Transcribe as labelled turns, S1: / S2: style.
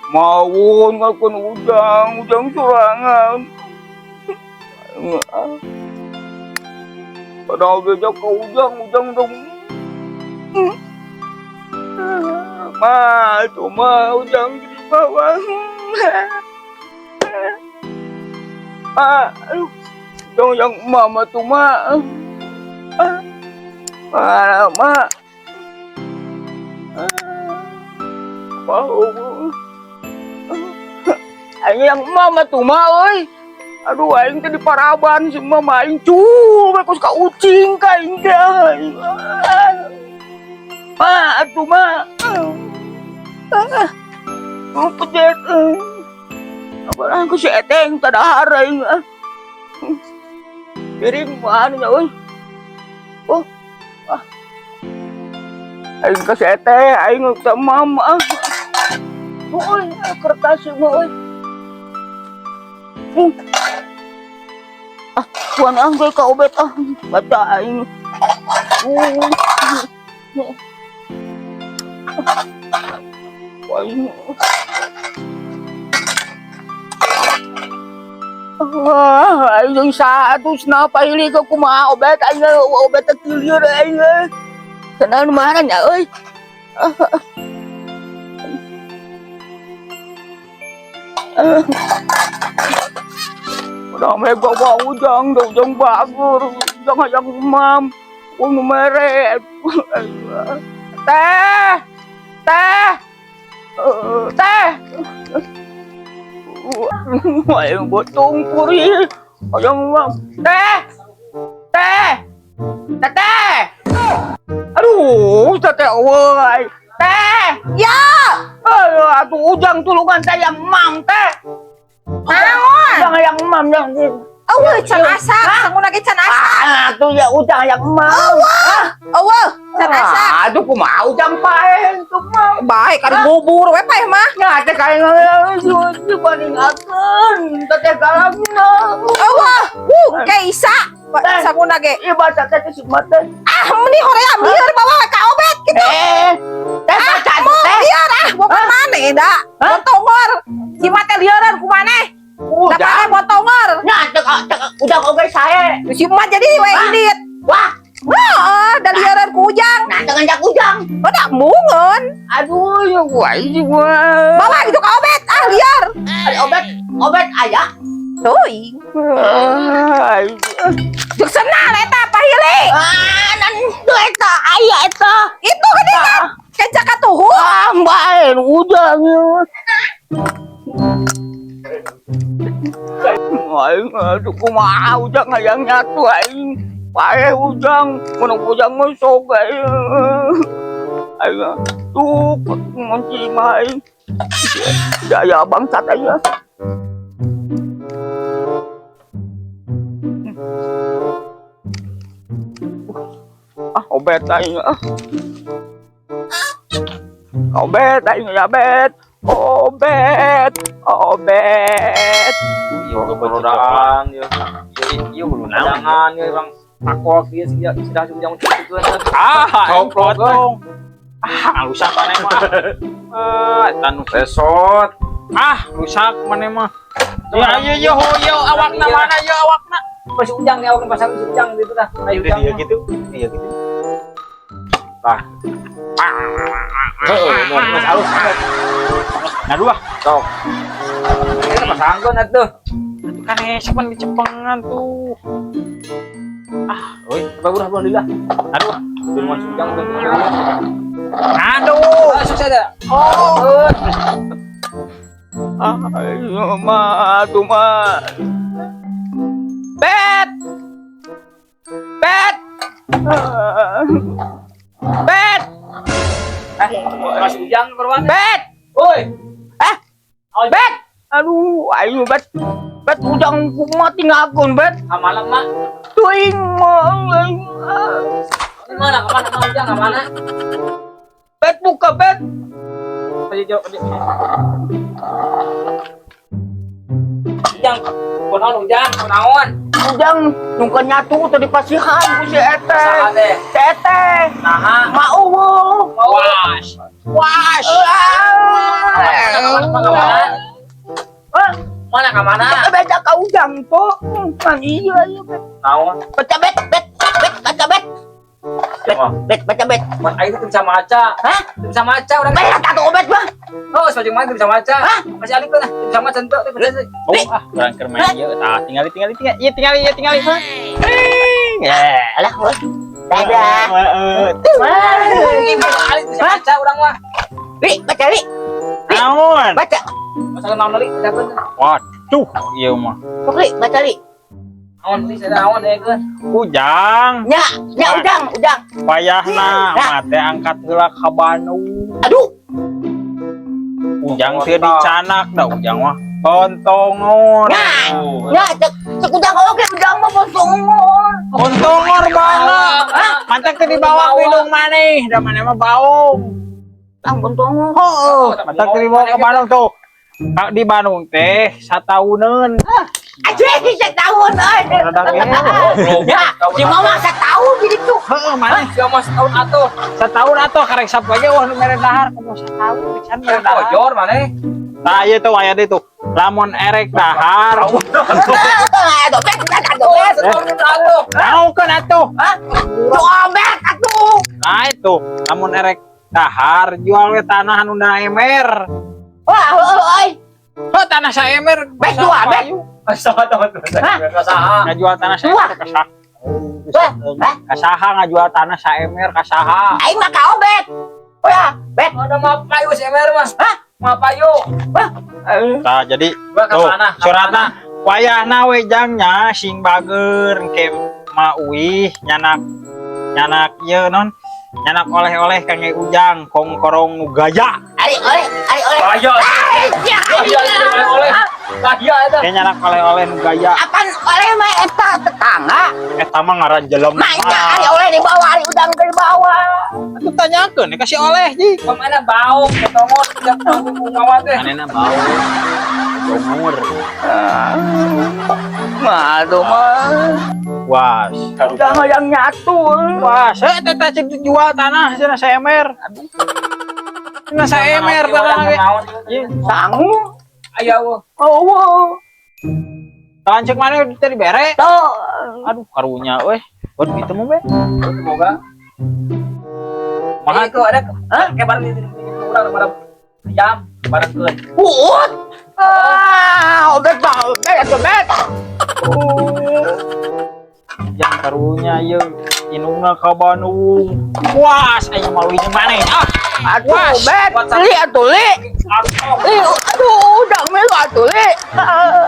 S1: Maun ngakun ujang, ujang sorangan. Padahal beja ka ujang, ujang dong. Ma, itu mah ujang di bawah. Ah, aduh. Ujang yang mama tuh ma. Ah, ma, ma. Ah, wow. Aing yang mama tuh ma, euy. Aduh, aing teh di paraban si mama aing cul, aku suka ucing ka aing teh. Ma, atuh ma. Ah, oh, pejet. Apa aku si Eteng tadahar aing. Ah. Piring mah anu nya euy. Oh. Ah. Aing ka si Eteh, aing ka mama. Euy, kertas mah euy. Ah, tuan angge ka obet ah. Baca aing. Aing. Ah, aing jeung saha atuh cenah pahili ka kumaha obet aing obet teh kieu aing. Cenah nu mana nya euy. Ah. Ah. Udah mega bawa ujang, dah ujang bagus, ujang hayang mam, nu mere. Teh, teh, teh. Aing botong puri, hayang mam. Teh, teh, teh, teh. Aduh, teh euy. Teh.
S2: Ya.
S1: Aduh, atuh ujang tulungan teh yang mam teh.
S2: Naon?
S1: Ujang hayang mam yang.
S2: Eueuh, can asak, sanguna ge can asak.
S1: Ah, tuh ya ujang hayang mam.
S2: Eueuh, eueuh, can asak.
S1: Ah, aduh kumaha ujang paeh tuh mah.
S2: Baik, ari bubur we paeh mah.
S1: Nya teh kayak dibandingakeun teh galangna.
S2: Eueuh, ke Isa sanguna ge.
S1: Ieu baca teh si mah teh.
S2: Ah, meni hoream lieur bawa we ka obet kitu.
S1: Eh, teh baca
S2: Mau
S1: teh.
S2: lieur ah, bukan maneh da. Bontongor. Si mah teh lieureun ku maneh. Da maneh bontongor.
S1: Nya cek cek ujang oge sae.
S2: Si mah jadi we indit.
S1: Wah,
S2: Heeh, da lieureun ku ujang.
S1: Nah jangan jak ujang.
S2: Oh, da mungeun.
S1: Aduh, ya gua ini gua.
S2: Bawa gitu ka obet, ah liar.
S1: Ada obet, obet aya.
S2: Teuing.
S1: Ah,
S2: Jeung senal eta pahili.
S1: ah, nan eta aya eta.
S2: Itu geuningan. Kenca katuhu.
S1: Ah, bae ujang. Aing aduh kumaha ujang hayang nyatu aing. Paeh ujang, mun ujang mah sok aing. Aing tuh ngunci mah aing. Jaya bangsat aing. Ah, obet aing ah. Obet aing ya bet. Obet, obet.
S3: Yo keberodaan yo. Yo jangan yo bang takol kieu sia sudah ujang cukupkeun.
S4: Ah,
S3: Coplok,
S4: potong. Ah, rusak maneh mah. Ah, eta nu
S3: Resot.
S4: Ah, rusak maneh mah. Ya ayo yo yo awakna mana yo awakna.
S3: Pas ujang nih awakna pasang si ujang gitu dah. Ayo ujang.
S5: Iya gitu. Iya gitu.
S3: Tah. Heeh, mau mas alus.
S4: Nah dua.
S3: Sok. Ini pasangkeun atuh.
S4: Itu kan hese pan dicepengan tuh.
S3: Ah, oi, apa udah alhamdulillah.
S4: Aduh.
S3: Duluan si ujang udah.
S4: Aduh.
S3: Ah, sukses ada.
S4: Oh.
S1: Ah, ayo mah, aduh mah. Bet. Bet. Ah. Bet.
S3: Eh, Mas Ujang keluar.
S1: Bet.
S3: Oi.
S1: Eh. Bet. Aduh, ayo bet. Bet ujang kumaha tinggalkeun bet.
S3: Amalan mak.
S1: Teuing mah.
S3: Kemana kemana Mak Ujang kemana?
S1: Bet buka bet.
S3: Ayo jauh. Ujang, kunaon Ujang, kunaon?
S1: Ujang nungkeun nyatu teh di pasihan ku si Ete.
S3: Saha teh?
S1: Si Ete.
S3: Naha.
S1: Mau.
S4: Was. Was.
S1: Ujang tuh. Kan iya iya. Bet.
S3: Naon?
S1: Baca bet bet bet baca bet.
S3: Ya mah.
S1: Bet baca bet.
S3: Man aing teh bisa maca.
S1: Hah?
S3: Teu bisa maca urang.
S1: Bet atuh obet mah.
S3: Oh, sebagai mana teu bisa maca.
S1: Hah?
S3: Masih alik lah, teu bisa maca henteu teh baca.
S4: Oh, ah, urang keur main ieu. Tah, tingali tingali tingali. Ieu tingali, ieu tingali.
S1: Ya, alah. Oh. Dadah.
S4: Heeh.
S3: Ini mah alik teu bisa maca urang mah.
S1: Li, baca li.
S4: Naon?
S1: Baca.
S3: Masalah naon li, bacakeun.
S4: Waduh, ieu mah.
S1: Sok li, baca li.
S3: Naon li, saya naon dekeun.
S4: Ujang,
S1: Nya, nya ujang, ujang.
S4: Payahna mah teh angkat heula ka Bandung.
S1: Aduh,
S4: Ujang teu dicanak da ujang mah. Bontongor.
S1: Nah, nya cek cek ujang oge ujang mah bontongor.
S4: Bontongor bauna. Mantak teu dibawa ku indung maneh, da maneh mah baung.
S1: Tang bontongor.
S4: Heeh, mantak teu dibawa ke Bandung tuh. Di Bandung teh satauneun.
S1: Anjing setahun euy.
S4: Rada ge.
S1: Ya, si mama setahun jadi tuh.
S4: Heeh, maneh
S3: Sia mah setahun atuh.
S4: Setahun atuh karek sapoe ge wah nu mere dahar komo setahun pisan mere dahar.
S3: Kojor maneh.
S4: Tah ieu tuh aya deui tuh. Lamun erek dahar,
S1: Aduh, bet, bet, aduh, bet.
S3: Setahun atuh.
S4: Naukeun atuh.
S1: Hah? Tuh obet atuh.
S4: Nah itu, lamun erek dahar jual we tanah anu na emer.
S1: Wah, heueuh euy.
S4: Heuh, tanah saemer.
S1: Bet dua, bet.
S3: Saha teman.
S1: Hah?
S3: Saha?
S4: Ngajual tanah
S1: Dua.
S4: saemer ka saha?
S1: Wah, hah?
S4: Ka saha ngajual tanah saemer ka saha?
S1: Aing mah ka obet. Oh ya, bet.
S3: Ada mah payu si emer mah.
S1: Hah?
S3: Mah payu.
S1: Wah.
S4: Tah jadi
S3: Gua ka
S4: tuh
S3: mana? Ka
S4: suratna wayahna we jangnya sing bager ke ma uih nyanak nyanak ieu non nyanak oleh-oleh kangge ujang kongkorong nu gaya.
S1: Ari oleh, ari oleh.
S3: Gaya.
S1: Ya,
S3: Gaya oleh-oleh. Gaya eta.
S4: Ke nyanak oleh-oleh nu gaya.
S1: Apan oleh mah eta tetangga.
S4: Eta mah ngaran jelema.
S1: Mah ari oleh dibawa, ari udang ke dibawa.
S4: Atuh tanyakeun kasih oleh ji.
S3: Kemana bau ketongor tidak tahu mawa teh.
S4: Manehna bau. Umur.
S1: Mah aduh mah.
S4: Was.
S1: Ujang yang nyatu.
S4: Was, eh teh cek jual tanah cenah saemer. Cenah saemer tanah ge. Ieu
S1: Sangu.
S3: Aya eueuh.
S1: Oh, wow.
S4: Lanceuk maneh teh dibere.
S1: Tuh.
S4: Aduh, karunya euy. Waduh, itu mah be.
S3: Semoga.
S4: Mahal.
S3: Itu ada kayak bareng di urang bareng jam barengkeun.
S1: Uut. Ah, obet mah, obet, obet.
S4: Yang karunya ieu indungna ka Bandung. Was, aing malu jeung maneh. Ah,
S1: Aduh,
S4: Was.
S1: bet. Li atuh li.
S3: Atuh.
S1: Li, aduh, udang milu atuh li. Ah.